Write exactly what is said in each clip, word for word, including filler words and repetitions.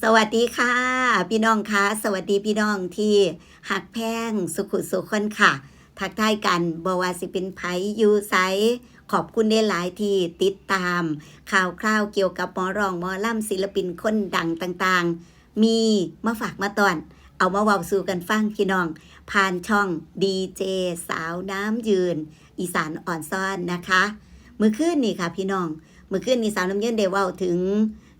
สวัสดีค่ะ พี่น้องคะ สวัสดีพี่น้องที่ฮักแพงสุขุสุขคนค่ะ ทักทายกัน บ่ว่าสิเป็นไผอยู่ไส ขอบคุณหลายๆที่ติดตามข่าวคราวเกี่ยวกับหมอร้องหมอลำ ศิลปินคนดังต่างๆ มีมาฝากมาต้อน เอามาเว้าสู่กันฟังพี่น้อง ผ่านช่องดีเจสาวน้ำยืน อีสานอ่อนซ้อนนะคะ มื้อคืนนี่ค่ะพี่น้อง มื้อคืนนี่สาวน้ำยืนได้เว้าถึง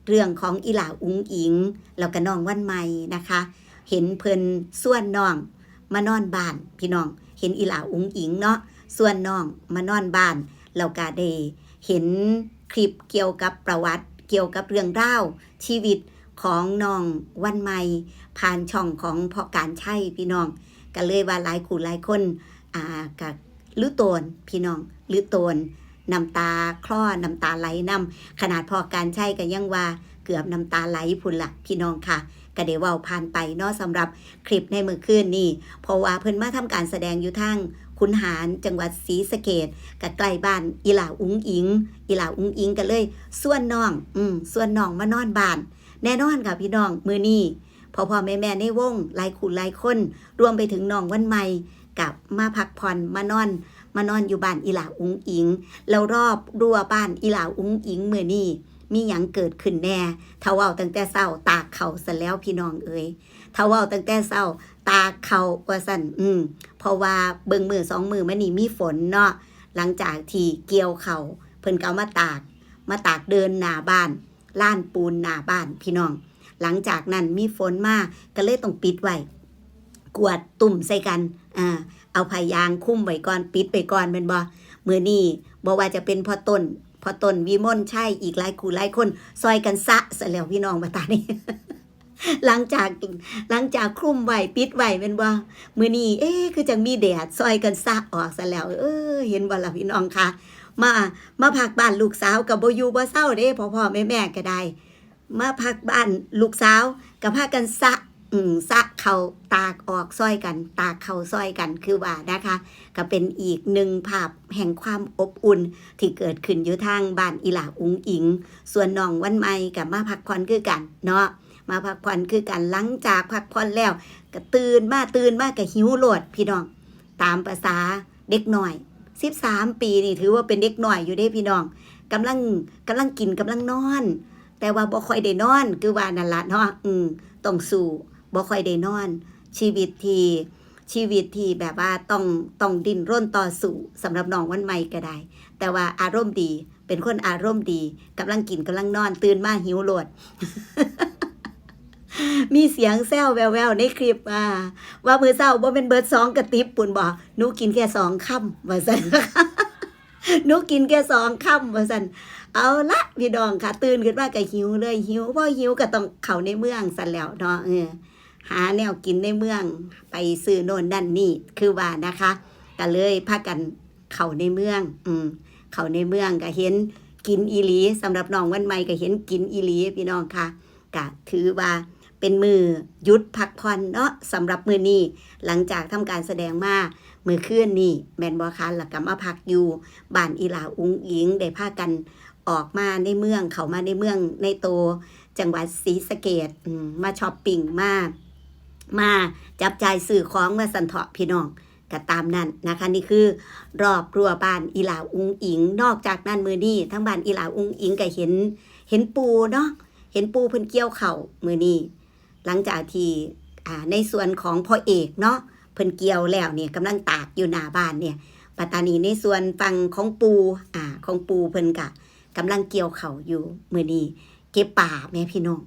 เรื่องของอีหล่าอุ๋งอิ๋ง แล้วก็น้องวันใหม่นะคะ เห็นเพิ่นชวนน้องมานอนบ้านพี่น้อง เห็นอีหล่าอุ๋งอิ๋งเนาะ ชวนน้องมานอนบ้าน แล้วก็ได้เห็นคลิปเกี่ยวกับประวัติ เกี่ยวกับเรื่องราวชีวิตของน้องวันใหม่ ผ่านช่องของพ่อการชัยพี่น้อง ก็เลยว่าหลายคู่หลายคน อ่า ก็ ลือโตนพี่น้อง ลือโตน น้ำตาคลอ น้ำตาไหลนำ ขนาดพ่อการชัยก็ยังว่าเกือบน้ำตาไหลพุ้นล่ะพี่น้องค่ะ ก็ได้เว้าผ่านไปเนาะ สำหรับคลิปในมื้อคืนนี้ เพราะว่าเพิ่นมาทำการแสดงอยู่ทางขุนหาร จังหวัดศรีสะเกษ ก็ใกล้บ้านอีหล่าอุ๋งอิ๋ง อีหล่าอุ๋งอิ๋งก็เลยชวนน้อง อืม ชวนน้องมานอนบ้าน แน่นอนค่ะพี่น้อง มื้อนี้พ่อๆแม่ๆในวง หลายคู่หลายคน รวมไปถึงน้องวันใหม่ กลับมาพักผ่อน มานอน มานอนอยู่บ้านอีหล่าอุ๋งอิ๋ง แล้วรอบรั้วบ้านอีหล่าอุ๋งอิ๋งมื้อนี้ มีหยังเกิดขึ้นแน่ ถ้าเว้าตั้งแต่เช้า ตากข้าวซะแล้วพี่น้องเอ๋ย ถ้าเว้าตั้งแต่เช้า ตากข้าวว่าซั่น อืม เพราะว่าเบิ่งมื้อสองมื้อมานี่มีฝนเนาะ หลังจากที่เกี่ยวข้าว เพิ่นก็เอามาตาก มาตากเดินหน้าบ้าน ลานปูนหน้าบ้านพี่น้อง หลังจากนั้นมีฝนมา ก็เลยต้องปิดไว้ กวาดตุ่มใส่กัน อ่า เอาผ้ายางคลุมไว้ก่อน ปิดไว้ก่อนแม่นบ่ มื้อนี้บ่ว่าจะเป็นพ่อต้น พ่อต้นวิมลชัย อีกหลายคู่หลายคน ซอยกันซะซะแล้วพี่น้อง บัดตานี้ หลังจาก หลังจากคลุมไว้ ปิดไว้แม่นบ่ มื้อนี้ เอ๊ะ คือจังมีแดด ซอยกันซะออกซะแล้ว เออ เห็นบ่ล่ะพี่น้องคะ มา มาพักบ้านลูกสาวก็บ่อยู่บ่เซาเด้ พ่อๆแม่ๆก็ได้ มาพักบ้านลูกสาวก็พากันซะ อืม ซะข้าว ตากออกซอยกัน ตากข้าวซอยกัน คือว่านะคะ ก็เป็นอีกหนึ่งภาพแห่งความอบอุ่นที่เกิดขึ้นอยู่ทางบ้านอีหล่าอุ๋งอิ๋ง ส่วนน้องวันใหม่ก็มาพักผ่อนคือกันเนาะ มาพักผ่อนคือกัน หลังจากพักผ่อนแล้วก็ตื่นมา ตื่นมาก็หิวโลดพี่น้อง ตามประสาเด็กน้อย สิบสามปีนี่ถือว่าเป็นเด็กน้อยอยู่เด้พี่น้อง กำลัง กำลังกิน กำลังนอน แต่ว่าบ่ค่อยได้นอน คือว่านั่นล่ะเนาะ อืม ต้องสู้ บ่ค่อยได้นอน ชีวิตที่ ชีวิตที่แบบว่าต้อง ต้องดิ้นรนต่อสู้ สำหรับน้องวันใหม่ก็ได้ แต่ว่าอารมณ์ดี เป็นคนอารมณ์ดี กำลังกิน กำลังนอน ตื่นมาหิวโลด มีเสียงแซวแว่วๆในคลิปว่า ว่ามื้อเช้าบ่แม่นเบิดสองกะติบปุ้นบ่ หนูกินแค่สองคำ ว่าซั่น หนูกินแค่สองคำ ว่าซั่น เอาละพี่น้องค่ะ ตื่นขึ้นมาก็หิวเลย หิว พอหิวก็ต้องเข้าในเมืองซั้นแหล้วเนาะ เออ หาแนวกินในเมือง ไปซื้อโน่นนั่นนี่ คือว่านะคะ ก็เลยพากันเข้าในเมือง อืม เข้าในเมืองก็เห็นกินอีหลี สำหรับน้องวันใหม่ก็เห็นกินอีหลีพี่น้องค่ะ ก็ถือว่าเป็นมื้อหยุดพักผ่อนเนาะ สำหรับมื้อนี้ หลังจากทำการแสดงมามื้อคืนนี้ แม่นบ่คะ แล้วก็มาพักอยู่บ้านอีหล่าอุ๋งอิ๋ง ได้พากันออกมาในเมือง เข้ามาในเมือง ในโตจังหวัดศรีสะเกษ อืม มาช็อปปิง มา มาจับจ่ายซื้อของว่าซั่นเถาะพี่น้อง ก็ตามนั้นนะคะ นี่คือรอบรั้วบ้านอีหล่าอุ๋งอิ๋ง นอกจากนั้นมื้อนี้ทางบ้านอีหล่าอุ๋งอิ๋งก็เห็น เห็นปู่เนาะ เห็นปู่เพิ่นเกี่ยวข้าวมื้อนี้ หลังจากที่ อ่า ในส่วนของพ่อเอกเนาะ เพิ่นเกี่ยวแล้วเนี่ย กำลังตากอยู่หน้าบ้านเนี่ย ปัตตานีในส่วนฝั่งของปู่ อ่า ของปู่เพิ่นก็กำลังเกี่ยวข้าวอยู่มื้อนี้ เก็บปลาแม่พี่น้อง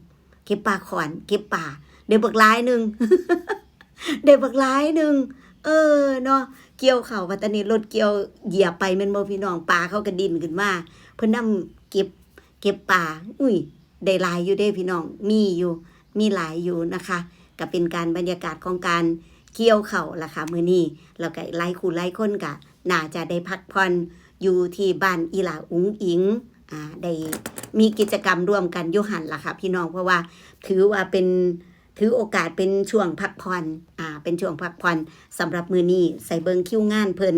เก็บปลาขอน เก็บปลา ได้บักหลายหนึ่ง ได้บักหลายหนึ่ง เออ เนาะ เกี่ยวข้าว ปัตตานีรถเกี่ยวเหยียบไปแม่นบ่พี่น้อง ปลาเขาก็ดิ้นขึ้นมา เพิ่นนำเก็บ เก็บปลา อุ้ย ได้หลายอยู่เด้พี่น้อง มีอยู่ มีหลายอยู่นะคะ ก็เป็นการบรรยากาศของการเกี่ยวข้าวล่ะค่ะมื้อนี้ แล้วก็หลายคู่หลายคนก็น่าจะได้พักผ่อนอยู่ที่บ้านอีหล่าอุ๋งอิ๋ง อ่า ได้มีกิจกรรมร่วมกันอยู่หั่นล่ะค่ะพี่น้อง เพราะว่าถือว่าเป็น ถือโอกาสเป็นช่วงพักผ่อน อ่า เป็นช่วงพักผ่อนสำหรับมื้อนี้ ใส่เบิ่งคิวงานเพิ่น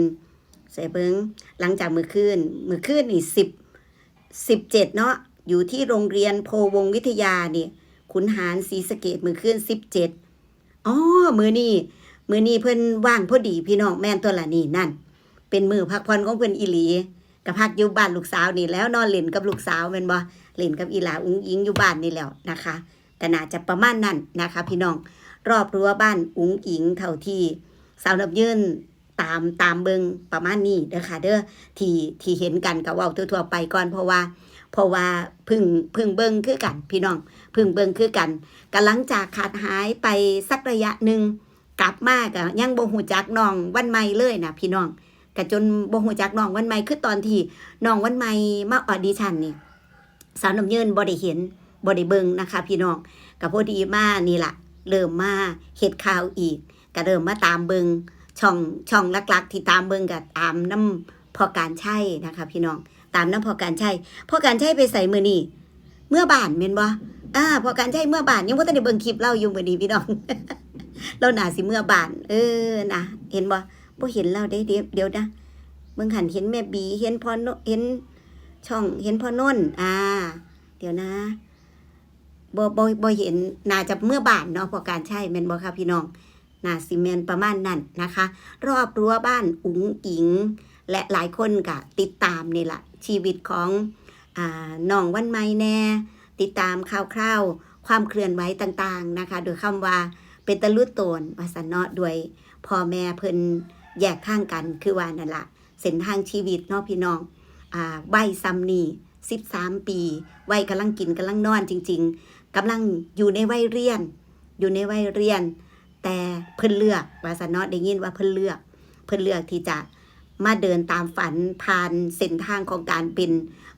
ใส่เบิ่ง หลังจากมื้อคืน มื้อคืนนี่สิบ สิบเจ็ดเนาะ อยู่ที่โรงเรียนโพวงศ์วิทยานี่ ขุนหารศรีสะเกษมื้อคืนสิบเจ็ด อ๋อ มื้อนี้ มื้อนี้เพิ่นว่างพอดีพี่น้อง แม่นตัวละนี่ นั่น เป็นมื้อพักผ่อนของเพิ่นอีหลี ก็พักอยู่บ้านลูกสาวนี่แหล้วเนาะ เล่นกับลูกสาวแม่นบ่ เล่นกับอีหล้าอุ๋งอิ๋งอยู่บ้านนี่แหล้วนะคะ ก็น่าจะประมาณนั้นนะคะพี่น้อง รอบรั้วบ้านอุ๋งอิ๋งเท่าที่สาวน้ำยืนตาม ตามเบิ่งประมาณนี้เด้อค่ะเด้อ ที่ ที่เห็นกันก็เว้าทั่วๆไปก่อน เพราะว่า เพราะว่าเพิ่ง เพิ่งเบิ่งคือกันพี่น้อง เพิ่งเบิ่งคือกัน ก็หลังจากขาดหายไปสักระยะหนึ่ง กลับมาก็ยังบ่ฮู้จักน้องวันใหม่เลยนะพี่น้อง ก็จนบ่ฮู้จักน้องวันใหม่ คือตอนที่น้องวันใหม่มาออดิชั่นนี่ สาวน้ำยืนบ่ได้เห็น บ่ได้เบิ่งนะคะพี่น้อง ก็พอดีมานี่ล่ะ เริ่มมาเฮ็ดข่าวอีก ก็เริ่มมาตามเบิ่ง ช่อง ช่องหลักๆที่ตามเบิ่งก็ตามนำพ่อกานต์ชัยนะคะพี่น้อง ตามนำพ่อกานต์ชัย พ่อกานต์ชัยไปไสมื้อนี้ เมือบ้านแม่นบ่ อ่า พ่อกานต์ชัยเมือบ้าน ยังบ่ทันได้เบิ่งคลิปลาวอยู่มื้อนี้พี่น้อง ลาวน่าสิเมือบ้าน เออ นะ เห็นบ่ บ่เห็นลาวเด้ เดี๋ยว เดี๋ยวนะ เบิ่งหั่น เห็นแม่บี เห็นพ่อโน เห็นช่อง เห็นพ่อนนท์ อ่า เดี๋ยวนะ บ่ บ่ บ่เห็น น่าจะเมือบ้านเนาะ พ่อกานต์ชัย แม่นบ่คะพี่น้อง น่าสิแม่นประมาณนั้นนะคะ รอบรั้วบ้านอุ๋งอิ๋ง และหลายคนก็ติดตามนี่ล่ะ ชีวิตของ อ่า น้องวันใหม่แน่ ติดตามข่าวคราว ความเคลื่อนไหวต่างๆนะคะ โดยคำว่าเป็นตะลุโตน ว่าซั่นเนาะ ด้วยพ่อแม่เพิ่นแยกทางกัน คือว่านั่นล่ะ เส้นทางชีวิตเนาะพี่น้อง อ่า วัยส่ำนี้ สิบสามปี วัยกำลังกินกำลังนอนจริงๆ กำลังอยู่ในวัยเรียน อยู่ในวัยเรียน แต่เพิ่นเลือก ว่าซั่นเนาะ ได้ยินว่าเพิ่นเลือก เพิ่นเลือกที่จะมาเดินตามฝันผ่านเส้นทางของการเป็น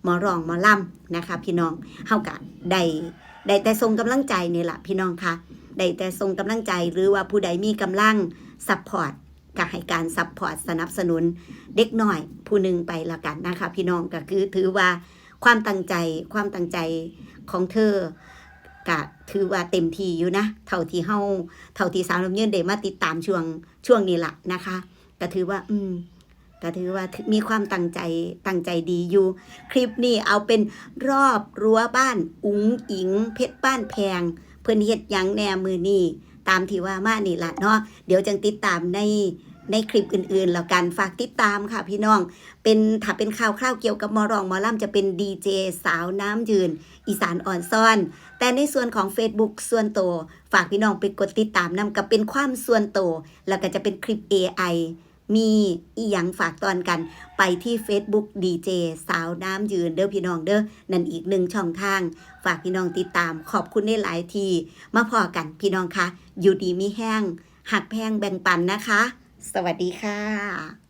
หมอร้องหมอลำนะคะพี่น้อง เฮาก็ได้ ได้แต่ส่งกำลังใจนี่ล่ะพี่น้องคะ ได้แต่ส่งกำลังใจ หรือว่าผู้ใดมีกำลังซัปพอร์ต ก็ให้การซัปพอร์ตสนับสนุนเด็กน้อยผู้หนึ่งไปละกันนะคะพี่น้อง ก็คือถือว่าความตั้งใจ ความตั้งใจของเธอ ก็ถือว่าเต็มที่อยู่นะ เท่าที่เฮา เท่าที่สาวน้ำยืนได้มาติดตามช่วง ช่วงนี้ล่ะนะคะ ก็ถือว่า อืม ก็ถือว่ามีความตั้งใจ ตั้งใจดีอยู่ คลิปนี้เอาเป็นรอบรั้วบ้านอุ๋งอิ๋ง เพชรบ้านแพง เพิ่นเฮ็ดหยังแน่มื้อนี้ ตามที่ว่ามานี่ล่ะเนาะ เดี๋ยวจั่งติดตามใน ในคลิปอื่นๆแล้วกัน ฝากติดตามค่ะพี่น้อง เป็น ถ้าเป็นข่าวคราวเกี่ยวกับหมอร้องหมอลำจะเป็นดีเจสาวน้ำยืน อีสานอ่อนซ่อน แต่ในส่วนของเฟซบุ๊กส่วนตัว ฝากพี่น้องไปกดติดตามนำ ก็เป็นความส่วนตัว แล้วก็จะเป็นคลิป เอไอ มีอีหยังฝากตอนกัน ไปที่เฟซบุ๊กดีเจสาวน้ำยืนเด้อพี่น้องเด้อ นั่นอีกหนึ่งช่องทาง ฝากพี่น้องติดตาม ขอบคุณหลายๆที่มาพ้อกันพี่น้องคะ อยู่ดีมีแฮง ฮักแพงแบ่งปันนะคะ สวัสดีค่ะ